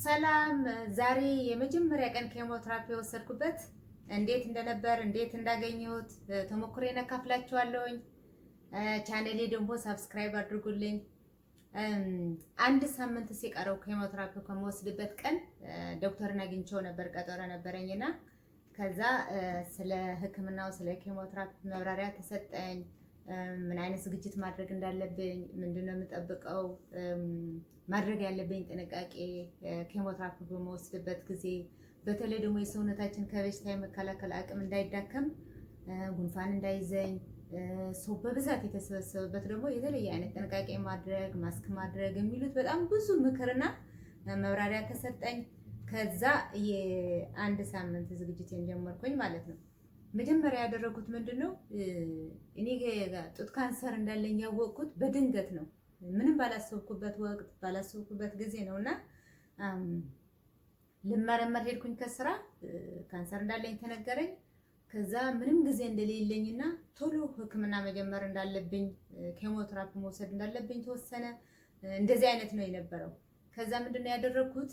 ሰላም። ዛሬ የመጀመሪያ ቀን ኬሞትራፒ የወሰድኩበት እንዴት እንደነበር፣ እንዴት እንዳገኘሁት ተሞክሮዬን አካፍላችኋለሁኝ። ቻነሌ ደግሞ subscribe አድርጉልኝ። አንድ ሳምንት ሲቀረው ኬሞትራፒ ከምወስድበት ቀን ዶክተርን አግኝቼው ነበር፣ ቀጠሮ ነበረኝና ከዛ ስለ ሕክምናው፣ ስለ ኬሞትራፒ ማብራሪያ ተሰጠኝ። ምን አይነት ዝግጅት ማድረግ እንዳለብኝ፣ ምንድነው የምጠብቀው፣ ማድረግ ያለብኝ ጥንቃቄ ኬሞትራፒ በምወስድበት ጊዜ፣ በተለይ ደግሞ የሰውነታችን ከበሽታ የመከላከል አቅም እንዳይዳከም፣ ጉንፋን እንዳይዘኝ፣ ሰው በብዛት የተሰበሰበበት ደግሞ የተለየ አይነት ጥንቃቄ ማድረግ፣ ማስክ ማድረግ የሚሉት በጣም ብዙ ምክርና ማብራሪያ ተሰጠኝ። ከዛ የአንድ ሳምንት ዝግጅቴን ጀመርኩኝ ማለት ነው። መጀመሪያ ያደረኩት ምንድን ነው? እኔ ጡት ካንሰር እንዳለኝ ያወቅኩት በድንገት ነው። ምንም ባላሰብኩበት ወቅት፣ ባላሰብኩበት ጊዜ ነው። እና ልመረመር ሄድኩኝ ከስራ፣ ካንሰር እንዳለኝ ተነገረኝ። ከዛ ምንም ጊዜ እንደሌለኝና ቶሎ ሕክምና መጀመር እንዳለብኝ፣ ኬሞትራፒ መውሰድ እንዳለብኝ ተወሰነ። እንደዚህ አይነት ነው የነበረው። ከዛ ምንድነው ያደረግኩት?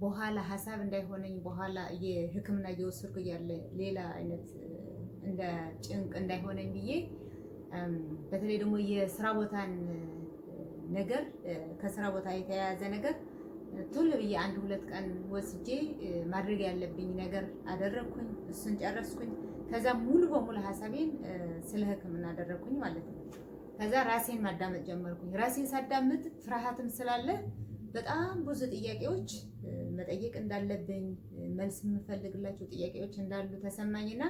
በኋላ ሀሳብ እንዳይሆነኝ፣ በኋላ የሕክምና እየወሰድኩ እያለ ሌላ አይነት እንደ ጭንቅ እንዳይሆነኝ ብዬ፣ በተለይ ደግሞ የስራ ቦታን ነገር፣ ከስራ ቦታ የተያያዘ ነገር ቶሎ ብዬ አንድ ሁለት ቀን ወስጄ ማድረግ ያለብኝ ነገር አደረግኩኝ። እሱን ጨረስኩኝ። ከዛ ሙሉ በሙሉ ሀሳቤን ስለ ሕክምና አደረግኩኝ ማለት ነው። ከዛ ራሴን ማዳመጥ ጀመርኩኝ። ራሴን ሳዳምጥ ፍርሃትም ስላለ በጣም ብዙ ጥያቄዎች መጠየቅ እንዳለብኝ፣ መልስ የምፈልግላቸው ጥያቄዎች እንዳሉ ተሰማኝና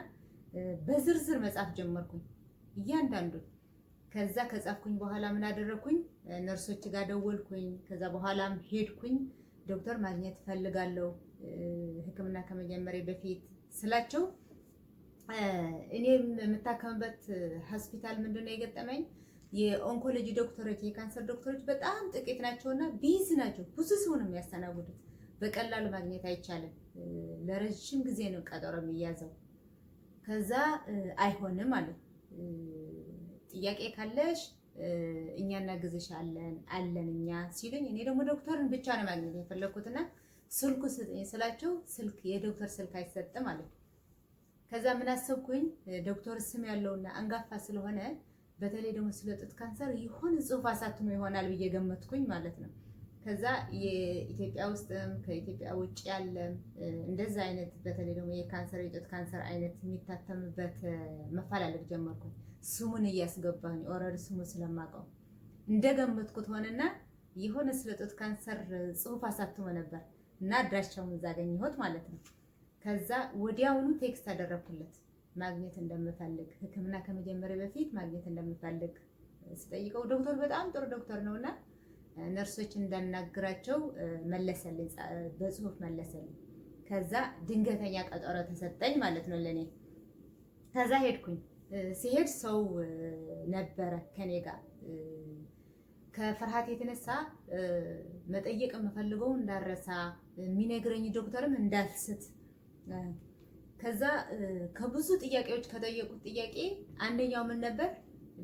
በዝርዝር መጻፍ ጀመርኩኝ እያንዳንዱን። ከዛ ከጻፍኩኝ በኋላ ምን አደረግኩኝ? ነርሶች ጋር ደወልኩኝ። ከዛ በኋላም ሄድኩኝ። ዶክተር ማግኘት እፈልጋለሁ ሕክምና ከመጀመሬ በፊት ስላቸው፣ እኔም የምታከምበት ሆስፒታል ምንድን ነው የገጠመኝ? የ oncology ዶክተሮች፣ የካንሰር ዶክተሮች በጣም ጥቂት ናቸውና busy ናቸው። ብዙ ሰው ነው የሚያስተናግዱት። በቀላሉ ማግኘት አይቻልም። ለረጅም ጊዜ ነው ቀጠሮ የሚያዘው። ከዛ አይሆንም አለ። ጥያቄ ካለሽ እኛ እናግዝሻለን አለን እኛ ሲሉኝ፣ እኔ ደግሞ ዶክተርን ብቻ ነው ማግኘት የፈለግኩትና ስልኩ ስጥኝ ስላቸው ስልክ፣ የዶክተር ስልክ አይሰጥም አለ። ከዛ ምን አሰብኩኝ? ዶክተር ስም ያለውና አንጋፋ ስለሆነ፣ በተለይ ደግሞ ስለ ጡት ካንሰር የሆነ ጽሑፍ አሳትሞ ይሆናል ብዬ ገመትኩኝ ማለት ነው። ከዛ የኢትዮጵያ ውስጥም ከኢትዮጵያ ውጭ ያለም እንደዛ አይነት፣ በተለይ ደግሞ የካንሰር፣ የጡት ካንሰር አይነት የሚታተምበት መፈላለግ ጀመርኩኝ። ስሙን እያስገባኝ፣ already ስሙ ስለማውቀው፣ እንደገመትኩት ሆነና የሆነ ስለ ጡት ካንሰር ጽሑፍ አሳትሞ ነበር እና አድራሻውን እዛ አገኘሁት ማለት ነው። ከዛ ወዲያውኑ text አደረኩለት፣ ማግኘት እንደምፈልግ፣ ሕክምና ከመጀመሪያ በፊት ማግኘት እንደምፈልግ ስጠይቀው፣ ዶክተር በጣም ጥሩ ዶክተር ነውና ነርሶች እንዳናግራቸው መለሰልኝ፣ በጽሁፍ መለሰልኝ። ከዛ ድንገተኛ ቀጠሮ ተሰጠኝ ማለት ነው ለኔ። ከዛ ሄድኩኝ። ስሄድ ሰው ነበረ ከኔ ጋር። ከፍርሃት የተነሳ መጠየቅ የምፈልገው እንዳረሳ፣ የሚነግረኝ ዶክተርም እንዳልስት። ከዛ ከብዙ ጥያቄዎች ከጠየቁት ጥያቄ አንደኛው ምን ነበር?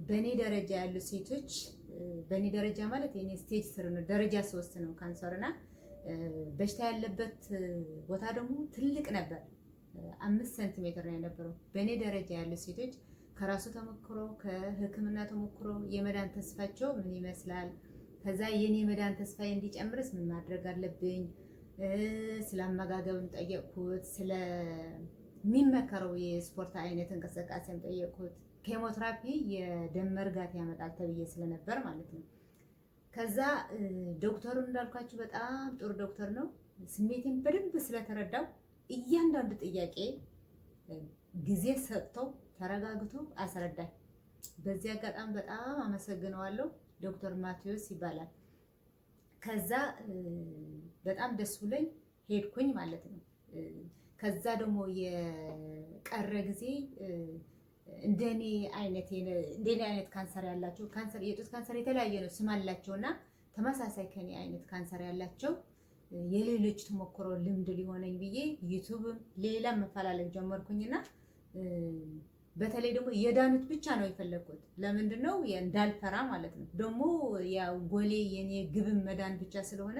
በእኔ ደረጃ ያሉ ሴቶች፣ በእኔ ደረጃ ማለት የኔ stage 3 ነው፣ ደረጃ 3 ነው ካንሰር እና በሽታ ያለበት ቦታ ደግሞ ትልቅ ነበር። 5 ሴንቲሜትር ነው የነበረው። በእኔ ደረጃ ያሉ ሴቶች ከራሱ ተሞክሮ፣ ከሕክምና ተሞክሮ የመዳን ተስፋቸው ምን ይመስላል? ከዛ የኔ የመዳን ተስፋዬ እንዲጨምርስ ምን ማድረግ አለብኝ? ስለ አመጋገብም ጠየቅኩት። ስለሚመከረው የስፖርት አይነት እንቅስቃሴም ጠየቅኩት። ኬሞትራፒ የደም መርጋት ያመጣል ተብዬ ስለነበር ማለት ነው። ከዛ ዶክተሩ እንዳልኳችሁ በጣም ጥሩ ዶክተር ነው። ስሜቴን በደንብ ስለተረዳው እያንዳንዱ ጥያቄ ጊዜ ሰጥቶ፣ ተረጋግቶ አስረዳኝ። በዚህ አጋጣሚ በጣም አመሰግነዋለሁ። ዶክተር ማቴዎስ ይባላል። ከዛ በጣም ደስ ብሎኝ ሄድኩኝ ማለት ነው። ከዛ ደግሞ የቀረ ጊዜ እንደኔ አይነት ካንሰር ያላቸው፣ ካንሰር፣ የጡት ካንሰር የተለያየ ነው ስም አላቸው፣ እና ተመሳሳይ ከኔ አይነት ካንሰር ያላቸው የሌሎች ተሞክሮ ልምድ ሊሆነኝ ብዬ YouTube ም ሌላ መፈላለግ ጀመርኩኝና በተለይ ደግሞ የዳኑት ብቻ ነው የፈለግኩት። ለምንድን ነው? እንዳልፈራ ማለት ነው። ደግሞ ያው ጎሌ የኔ ግብም መዳን ብቻ ስለሆነ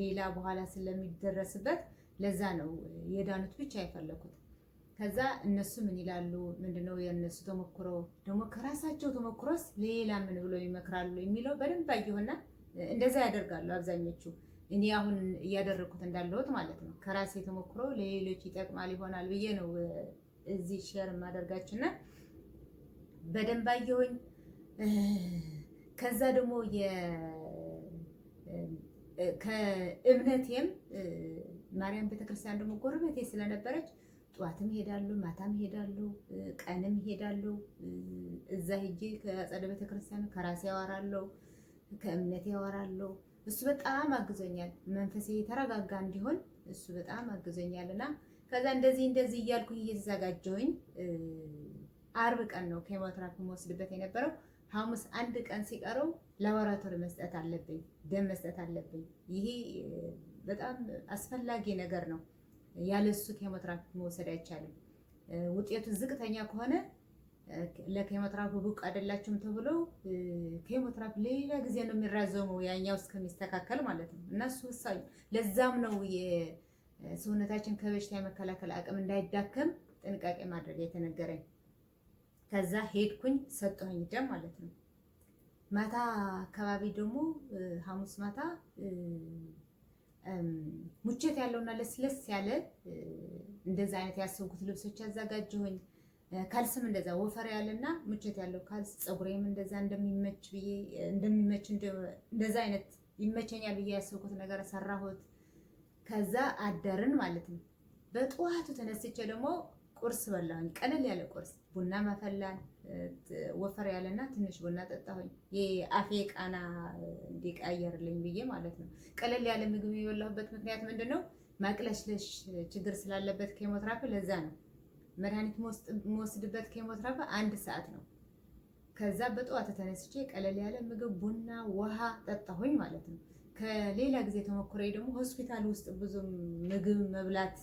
ሌላ በኋላ ስለሚደረስበት ለዛ ነው የዳኑት ብቻ የፈለኩት። ከዛ እነሱ ምን ይላሉ? ምንድነው የእነሱ ተሞክሮ? ደግሞ ከራሳቸው ተሞክሮስ ሌላ ምን ብሎ ይመክራሉ የሚለው በደንብ አየሁና እንደዛ ያደርጋሉ አብዛኞቹ። እኔ አሁን እያደረግኩት እንዳለሁት ማለት ነው። ከራሴ ተሞክሮ ለሌሎች ይጠቅማል ይሆናል ብዬ ነው እዚህ share የማደርጋችሁና በደንብ አየሁኝ። ከዛ ደግሞ ከእምነቴም ማርያም ቤተክርስቲያን ደግሞ ጎረቤቴ ስለነበረች ጠዋትም ሄዳለሁ፣ ማታም ሄዳለሁ፣ ቀንም ሄዳለሁ። እዛ ሄጄ ከአጸደ ቤተክርስቲያን ከራሴ ያወራለሁ፣ ከእምነቴ ያወራለሁ። እሱ በጣም አግዞኛል። መንፈሴ የተረጋጋ እንዲሆን እሱ በጣም አግዞኛል። እና ከዛ እንደዚህ እንደዚህ እያልኩኝ እየተዘጋጀሁኝ አርብ ቀን ነው ኬሞትራፒ የምወስድበት የነበረው። ሐሙስ አንድ ቀን ሲቀረው ላቦራቶሪ መስጠት አለብኝ፣ ደም መስጠት አለብኝ። ይሄ በጣም አስፈላጊ ነገር ነው። ያለሱ ኬሞትራፒ መውሰድ አይቻልም። ውጤቱ ዝቅተኛ ከሆነ ለኬሞትራፒ ብቁ አይደላችሁም ተብሎ ኬሞትራፒ ሌላ ጊዜ ነው የሚራዘመው፣ ያኛው እስከሚስተካከል ማለት ነው። እና እሱ ወሳኝ፣ ለዛም ነው የሰውነታችን ከበሽታ የመከላከል አቅም እንዳይዳከም ጥንቃቄ ማድረግ የተነገረኝ። ከዛ ሄድኩኝ፣ ሰጠሁኝ ደም ማለት ነው። ማታ አካባቢ ደግሞ ሐሙስ ማታ ምቾት ያለውና ለስለስ ያለ እንደዛ አይነት ያሰብኩት ልብሶች ያዘጋጀሁኝ። ካልስም እንደዛ ወፈር ያለና ምቾት ያለው ካልስ፣ ፀጉሬም እንደዛ እንደሚመች ብዬ እንደሚመች እንደዛ አይነት ይመቸኛል ብዬ ያሰብኩት ነገር ሰራሁት። ከዛ አደርን ማለት ነው። በጠዋቱ ተነስቼ ደግሞ ቁርስ በላሁኝ። ቀለል ያለ ቁርስ፣ ቡና ማፈላን፣ ወፈር ያለና ትንሽ ቡና ጠጣሁኝ። የአፌ ቃና እንዲቀየርልኝ ብዬ ማለት ነው። ቀለል ያለ ምግብ የበላሁበት ምክንያት ምንድን ነው? ማቅለሽለሽ ችግር ስላለበት ኬሞትራፒ ለዛ ነው። መድኃኒት የምወስድበት ኬሞትራፒ አንድ ሰዓት ነው። ከዛ በጠዋት ተነስቼ ቀለል ያለ ምግብ፣ ቡና፣ ውሃ ጠጣሁኝ ማለት ነው። ከሌላ ጊዜ ተሞክሮ ደግሞ ሆስፒታል ውስጥ ብዙ ምግብ መብላት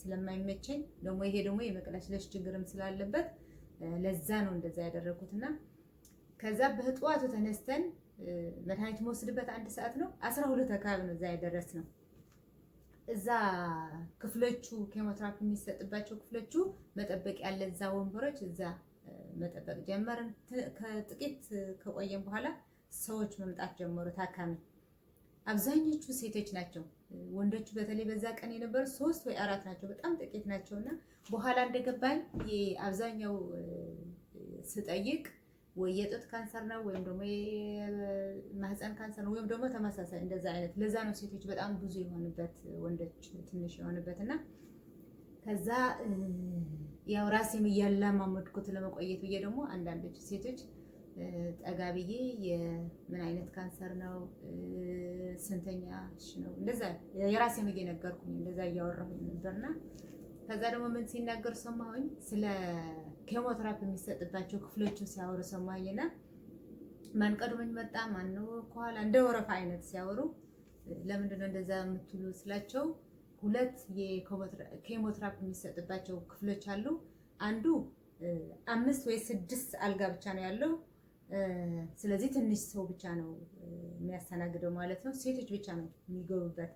ስለማይመቸኝ፣ ደግሞ ይሄ ደግሞ የመቅለሽለሽ ችግርም ስላለበት ለዛ ነው እንደዛ ያደረኩትና ከዛ በጠዋቱ ተነስተን መድኃኒት መወስድበት አንድ ሰዓት ነው። 12 አካባቢ ነው እዛ ያደረስነው። እዛ ክፍሎቹ ኬሞትራፒ የሚሰጥባቸው ክፍሎቹ መጠበቅ ያለ እዛ ወንበሮች እዛ መጠበቅ ጀመርን። ከጥቂት ከቆየን በኋላ ሰዎች መምጣት ጀመሩ። ታካሚ አብዛኞቹ ሴቶች ናቸው። ወንዶቹ በተለይ በዛ ቀን የነበሩ ሶስት ወይ አራት ናቸው። በጣም ጥቂት ናቸው። እና በኋላ እንደገባኝ አብዛኛው ስጠይቅ ወይ የጡት ካንሰር ነው ወይም ደግሞ የማህፀን ካንሰር ነው ወይም ደግሞ ተመሳሳይ እንደዛ አይነት። ለዛ ነው ሴቶች በጣም ብዙ የሆኑበት፣ ወንዶች ትንሽ የሆኑበት። እና ከዛ ያው ራሴም እያለማመድኩት ለመቆየት ብዬ ደግሞ አንዳንዶች ሴቶች ጠጋ ብዬ የምን አይነት ካንሰር ነው፣ ስንተኛ ነው፣ እንደዛ የራሴም እየነገርኩኝ እንደዛ እያወራሁኝ ነበርና ከዛ ደግሞ ምን ሲናገሩ ሰማሁኝ፣ ስለ ኬሞትራፒ የሚሰጥባቸው ክፍሎችን ሲያወሩ ሰማሁኝና ማን ቀድሞኝ መጣ፣ ማን ነው ከኋላ፣ እንደ ወረፋ አይነት ሲያወሩ ለምንድን ነው እንደዛ የምትሉ ስላቸው ሁለት የኬሞትራፒ የሚሰጥባቸው ክፍሎች አሉ። አንዱ አምስት ወይ ስድስት አልጋ ብቻ ነው ያለው። ስለዚህ ትንሽ ሰው ብቻ ነው የሚያስተናግደው ማለት ነው። ሴቶች ብቻ ነው የሚገቡበት።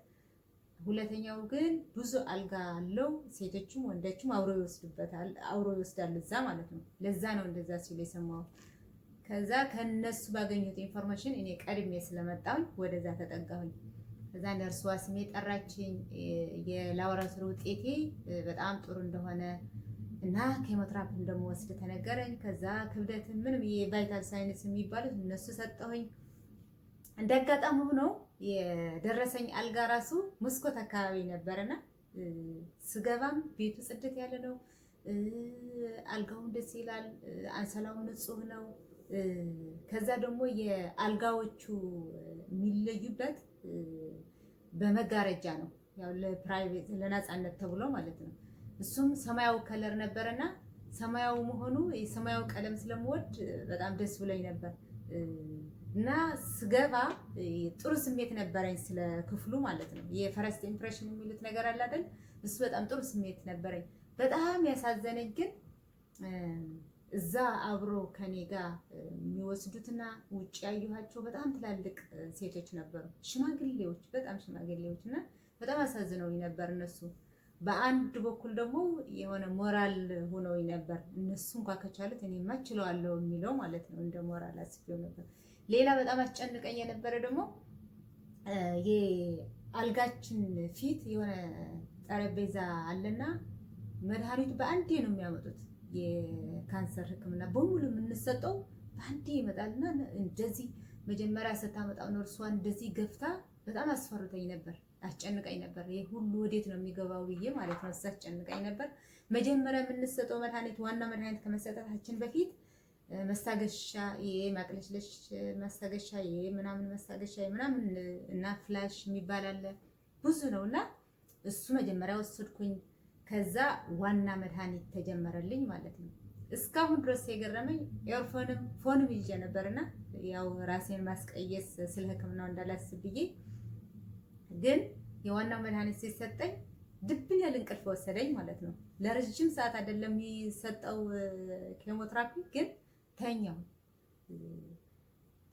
ሁለተኛው ግን ብዙ አልጋ አለው። ሴቶችም ወንዶችም አብረው ይወስዱበታል፣ አብረው ይወስዳሉ እዛ ማለት ነው። ለዛ ነው እንደዛ ሲሉ የሰማሁት። ከዛ ከነሱ ባገኙት information እኔ ቀድሜ ስለመጣሁኝ ወደዛ ተጠጋሁኝ። ከዛ ነርሷ ስሜ ጠራችኝ። የላቦራቶሪ ውጤቴ በጣም ጥሩ እንደሆነ እና ኬሞትራፒ እንደምወስድ ተነገረኝ። ከዛ ክብደት ምንም የ vital signs የሚባሉት እነሱ ሰጠሁኝ። እንደ አጋጣሚ ሆኖ የደረሰኝ አልጋ ራሱ መስኮት አካባቢ ነበረና ስገባም ቤቱ ጽድት ያለ ነው። አልጋውም ደስ ይላል። አንሶላውም ንጹህ ነው። ከዛ ደግሞ የአልጋዎቹ የሚለዩበት በመጋረጃ ነው። ያው ለ private ለነፃነት ተብሎ ማለት ነው። እሱም ሰማያዊ color ነበረና ሰማያዊ መሆኑ የሰማያዊ ቀለም ስለምወድ በጣም ደስ ብሎኝ ነበር እና ስገባ ጥሩ ስሜት ነበረኝ ስለ ክፍሉ ማለት ነው። የ first impression የሚሉት ነገር አለ አይደል? እሱ በጣም ጥሩ ስሜት ነበረኝ። በጣም ያሳዘነኝ ግን እዛ አብሮ ከኔ ጋር የሚወስዱትና ውጭ ያየኋቸው በጣም ትላልቅ ሴቶች ነበሩ፣ ሽማግሌዎች፣ በጣም ሽማግሌዎች እና በጣም አሳዝነውኝ ነበር እነሱ። በአንድ በኩል ደግሞ የሆነ ሞራል ሆነውኝ ነበር። እነሱ እንኳ ከቻሉት እኔማ እችለዋለሁ የሚለው ማለት ነው። እንደ ሞራል አስቤው ነበር። ሌላ በጣም አስጨንቀኝ የነበረ ደግሞ የአልጋችን ፊት የሆነ ጠረጴዛ አለና መድኃኒቱ በአንዴ ነው የሚያመጡት። የካንሰር ሕክምና በሙሉ የምንሰጠው በአንዴ ይመጣልና እንደዚህ መጀመሪያ ስታመጣው ነርሷ እንደዚህ ገፍታ በጣም አስፈርተኝ ነበር፣ አስጨንቀኝ ነበር። ይህ ሁሉ ወዴት ነው የሚገባው ብዬ ማለት ነው። አስጨንቀኝ ነበር። መጀመሪያ የምንሰጠው መድኃኒት ዋና መድኃኒት ከመሰጠታችን በፊት መስታገሻ፣ የማቅለሽለሽ ማስታገሻ፣ የምናምን ማስታገሻ ምናምን እና flash የሚባል አለ፣ ብዙ ነው እና እሱ መጀመሪያ ወሰድኩኝ። ከዛ ዋና መድኃኒት ተጀመረልኝ ማለት ነው። እስካሁን ድረስ የገረመኝ earphone ም phone ም ይዤ ነበርና ያው ራሴን ማስቀየስ ስለ ሕክምናው እንዳላስብ ብዬ፣ ግን የዋናው መድኃኒት ሲሰጠኝ ድብን ያለ እንቅልፍ ወሰደኝ ማለት ነው። ለረጅም ሰዓት አይደለም የሚሰጠው ኬሞትራፒ፣ ግን ተኛው።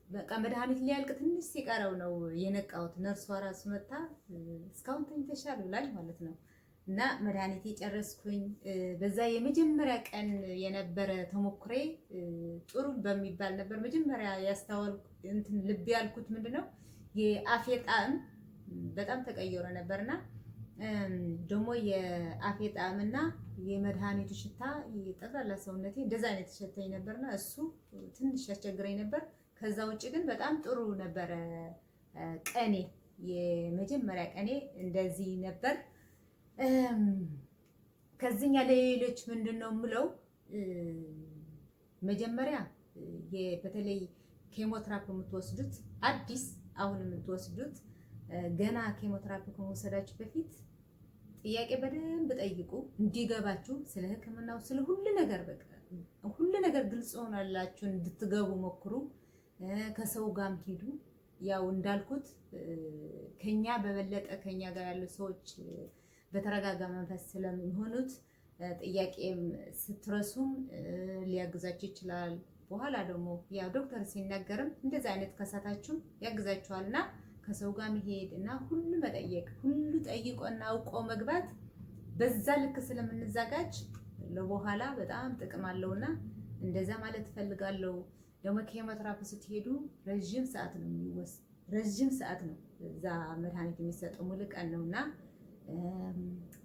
በቃ መድኃኒት ሊያልቅ ትንሽ ሲቀረው ነው የነቃሁት። ነርሷ ራሱ መታ እስካሁን ተኝተሻል ብላኝ ማለት ነው። እና መድኃኒቴ ጨረስኩኝ። በዛ የመጀመሪያ ቀን የነበረ ተሞክሬ ጥሩ በሚባል ነበር። መጀመሪያ ያስተዋልኩ እንትን ልብ ያልኩት ምንድነው የአፌ ጣዕም በጣም ተቀይሮ ነበርና ደግሞ የአፌ ጣዕምና የመድኃኒቱ ሽታ ጠቅላላ ሰውነቴ እንደዛ አይነት ሸተኝ ነበርና እሱ ትንሽ ያስቸግረኝ ነበር። ከዛ ውጭ ግን በጣም ጥሩ ነበረ ቀኔ። የመጀመሪያ ቀኔ እንደዚህ ነበር። ከዚህኛ ለሌሎች ምንድን ነው የምለው፣ መጀመሪያ በተለይ ኬሞትራፒ የምትወስዱት፣ አዲስ አሁን የምትወስዱት፣ ገና ኬሞትራፒ ከመውሰዳችሁ በፊት ጥያቄ በደንብ ጠይቁ፣ እንዲገባችሁ ስለ ሕክምናው ስለ ሁሉ ነገር፣ በቃ ሁሉ ነገር ግልጽ ሆኖላችሁ እንድትገቡ ሞክሩ። ከሰው ጋርም ሂዱ። ያው እንዳልኩት ከኛ በበለጠ ከኛ ጋር ያሉ ሰዎች በተረጋጋ መንፈስ ስለሚሆኑት ጥያቄም ስትረሱም ሊያግዛችሁ ይችላል። በኋላ ደግሞ ያው ዶክተር ሲናገርም እንደዚህ አይነት ከሳታችሁም ያግዛችኋል እና ከሰው ጋር መሄድ እና ሁሉ መጠየቅ፣ ሁሉ ጠይቆና አውቆ መግባት በዛ ልክ ስለምንዘጋጅ ለበኋላ በጣም ጥቅም አለውና እንደዛ ማለት እፈልጋለሁ። ደግሞ ኬሞትራፒ ስትሄዱ ረዥም ሰዓት ነው የሚወስድ፣ ረዥም ሰዓት ነው እዛ መድኃኒት የሚሰጠው፣ ሙሉ ቀን ነውና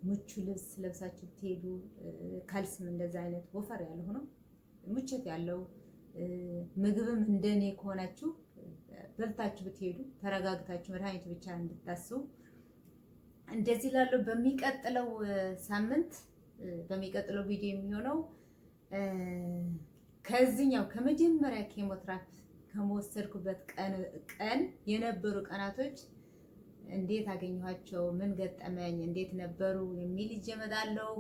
ምቹ ልብስ ለብሳችሁ ብትሄዱ፣ ካልስም እንደዛ አይነት ወፈር ያለ ሆኖ ምቾት ያለው፣ ምግብም እንደኔ ከሆናችሁ በልታችሁ ብትሄዱ ተረጋግታችሁ መድኃኒቱ ብቻ እንድታስቡ እንደዚህ ላለው። በሚቀጥለው ሳምንት በሚቀጥለው ቪዲዮ የሚሆነው ከዚህኛው ከመጀመሪያ ኬሞትራፒ ከመወሰድኩበት ቀን የነበሩ ቀናቶች እንዴት አገኘኋቸው፣ ምን ገጠመኝ፣ እንዴት ነበሩ የሚል ይዤ እመጣለሁ።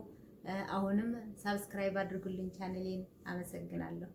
አሁንም subscribe አድርጉልኝ ቻነሌን። አመሰግናለሁ።